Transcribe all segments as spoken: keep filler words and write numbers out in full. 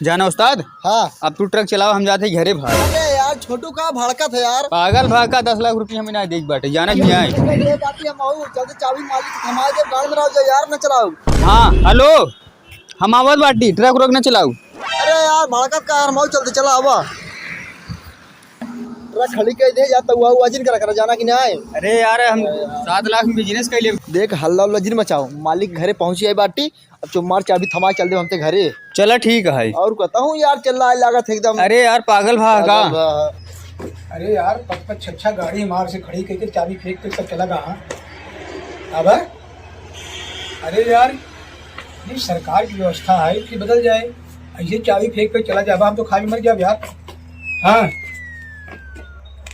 जाना उस्ताद? हाँ। अब तू ट्रक चलावा, हम जात ही घरे भाई। अरे यार, छोटू का भड़कत है यार। पागल भा का, दस लाख रुपया हमें ना देख बाटे, जाना कि नहीं आए? ये बात हम आऊ, जल्दी चाबी मालिक थमा दे, गाड़ी में रहो जा यार, ना चलाओ। हाँ, हेलो, हम आवत बाटी, ट्रक व्रक ना चलाओ। अरे यार, भड़कत का यार, हम आऊ चलते, चला आवा। ट्रक खड़ी कर दे, या तो हुआ, हुआ जिन करा, करा, जाना कि नहीं आए? अरे यार, हम सात लाख में बिजनेस कर ले। देख, हल्ला उल्ला जिन मचाओ, मालिक घरे पहुँची आई बाटी, अब चुप मार, चाबी थमा, चल दे हमते घरे। चला, ठीक है। और कहता हूँ यार, चिल्लाए लागत है एकदम। अरे यार, पागल भा का? पागल भा। अरे यार, पच पच छह छह गाड़ी मार से खड़ी करके चाबी फेंक के सब चला गया। अब अरे यार, ये सरकार की व्यवस्था है कि बदल जाए, ऐसे चाबी फेंक के चला जाबा, हम तो खाली मर जाब यार। हाँ,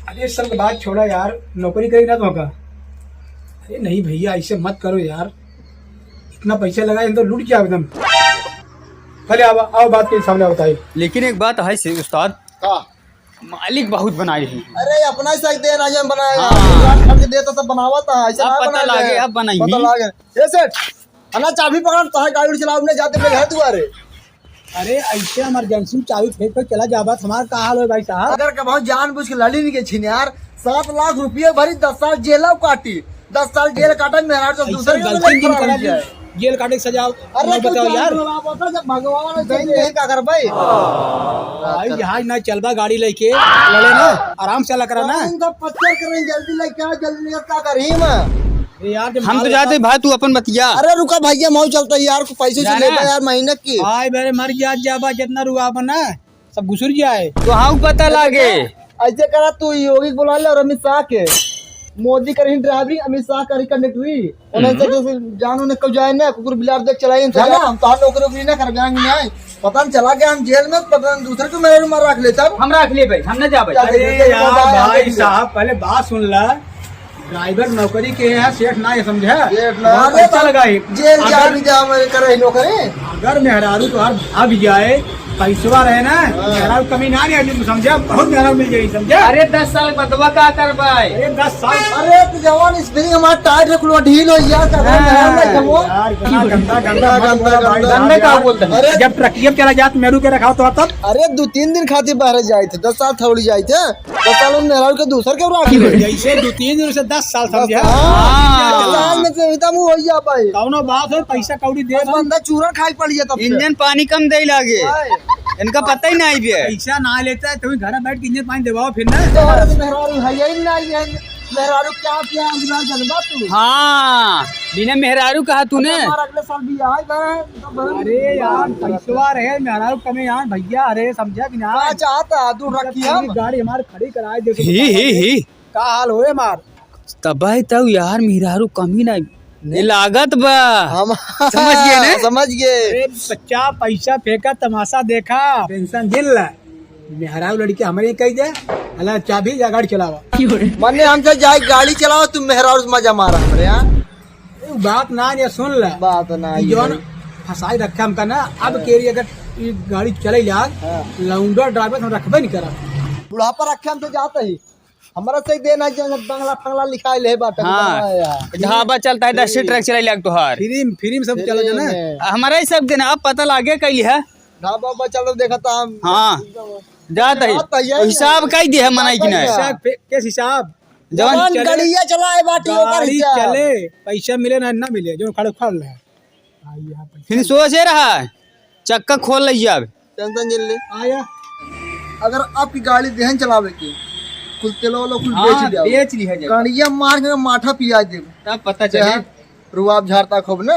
अरे सब बात छोड़ा यार, नौकरी करेगा तो का? अरे नहीं भैया, ऐसे मत करो यार, इतना पैसा लगाए, हम तो लूट जाब एकदम। पहले आओ, आओ, बात के सामने बताइए। लेकिन एक बात है से उस्ताद, का? मालिक बहुत बनाए हैं। अरे, अपना ही सही दे, राजन बनाए हैं। हाँ। दुकान खरीद के देता, सब बनावत है, ऐसा अब ना पता बनाए लागे, हैं। अब बनाएंगे। पता लागे। ए सेठ, अना चाबी पकड़, तो है गाड़ी चलाओ, अपने जाते मेरे घर दुआरे। अरे, ऐसे इमरजेंसी में चाबी फेंक के चला जाबा, हमार का हाल हो भाई साहब? अगर कबहू जानबूझ के लड़ी नहीं के छिन यार, सात लाख रुपये भरी, दस साल जेल काटी। दस साल जेल काटा, मेहरारू तो ऐसे दूसरे के गलती लेके दिन फरार करा हो जाए। दी, जेल काटे के सजा। अरे, मैं तू बताओ जान यार। बता, जब भगवान से नहीं का कर भाई। भाई, जहाज ना चलबा, गाड़ी लेके लड़े ना, आराम से लकड़ा ना। इन सब पत्थर करें, जल्दी लेके आ, जल्दी लेके आ, का करी मैं? अरे यार, जब हम तो माल जाते भाई, तू अपन बतिया। अरे रुका भैया, मऊ चलता है यार, को पैसे से जाना। लेता यार, महीने की। भाई, मेरे मर गया, जाबा, जितना रुआ बना, सब घुसुर जाए। तो हाँ, पता लागे। ऐसे करा, तू योगी के बुला ले और अमित शाह के। मोदी करी ड्राइवरी, अमित शाह करी कंडक्टरी। उन्हें से हम्म। जैसे जान उन्हें कब जाए ना, कुकुर बिलार देख चलाए इनसे। ना, हम तो नौकरी वोकरी ना कर जाएंगे, नहीं। पता नहीं चला गया हम जेल में, पता नहीं दूसरे को मेरे में रख लेता। हम रख ले भाई, हम ना जा भाई। जा, जा, अरे जा, जा, यार, जा, जा, भाई जा, जा। साहब, पहले बात सुन ला। ड्राइवर नौकरी के हैं, सेठ ना है, समझा? सेठ ना बहुत है, पैसा तो लगा है। जेल अगर जा भी जा, मैं करे नौकरी। अगर मेहरारू तोहार भाग जाए, पैसवा रहे ना, हाँ। मेहरारू कमी ना रहे, तुम समझा? बहुत मेहरारू मिल जाए, समझा? अरे, दस साल बदवा का कर पाए? अरे, दस साल। अरे, तू जवान, स्प्रिंग हमारा टाइट रख लो, ढील हो यार, का हाँ। मेहरारू नहीं है वो। यार, इतना गंदा, गंदा, गंदा, मत बोला भाई, गंदा। गंदा यार। का बोलता है? अरे, जब ट्रकिया चला जात, मेहरू के रखाओ तो तब। अरे, दो तीन दिन खातिर बाहर जाए थे, दस साल थोड़ी जाए थे। दस साल में मेहरारू के दूसर के रख ले। जैसे दो तीन दिन से दस साल समझे। हाँ। दस साल में से इतना मुँह हो गया भाई। कौनो बात हो, पैसा कौड़ी दे बस दो। बंदा चूरन खाई पड़ गया तब से। इंजन पानी कम दे लागे। भाई। इनका पता ही नहीं बे। पैसा ना लेता है, तुम घर में बैठ के इंजन पानी देवाओ फिर ना। तो औरत मेहरारू है यही ना, ये मेहरारू क्या क्या अंगुला जलवा तू। हाँ, बिना मेहरारू कहा तूने। हमारा अगले साल भी आए बे। अरे यार, पैसवा रहे, मेहरारू कमे यार, भैया, अरे, समझा कि ना? का चाहता है, दूर रखी हम। गाड़ी हमारे खड़ी कराए दे, ही, ही, ही। का हाल होए हमार? तबाही तब यार, मेहरारू कमी नहीं। नहीं। ये लागत बा। हम समझ गए ने? समझ गए। अरे, बच्चा, पैसा फेंका, तमाशा देखा। टेंशन दिल ला। मेहरारू लड़की हमरे कह दे, अला चाबी या गाड़ी चलावा। मने हमसे जाए गाड़ी चलावा, तुम मेहरारू से मजा मारा हमरे यहाँ। ए, बात ना, ये सुन ले। बात ना, कि ये जौन भाई। फंसाई रखे हमका ना, अब हाँ। केरी अगर ये गाड़ी चले लाग, हाँ। लौंडा ड्राइवर हम रखबे नहीं करा। बुढ़ापा रखे हम तो जाते ही। हमारा से देना जो बंगला फंगला लिखाई ले बाटे, हाँ। बंगला है यार। ढाबा चलता है, दस से ट्रक चलाई लाग तोहार। फ्री में, फ्री में सब चला जाना। फ्री में। हमारा ही सब देना, अब पता लागे कई है। ढाबा उबा चलो देखा था हम। हाँ। जाता है। जाता है, हिसाब कई दिया है, मनाई कि नहीं? हिसाब पे, किस हिसाब? जवान जवान चले, गड़िया चलाए बाटी, ओकर गाड़ी हिसाब। चले, पैसा मिले ना, ना मिले, जो खड़े खड़ ले। आई यहाँ पैसा। फिर सोचे रहा, चक्का खोल ले जाब। टेंशन जिन ले। आया। अगर आपकी गाड़ी देहन चलावे के, कुल तेलो वालो कुल हाँ, बेच दिया। बेच ली है जब। गाड़िया मार के माठा पिया दे। तब पता चले। रुआब झाड़ता खूब ना।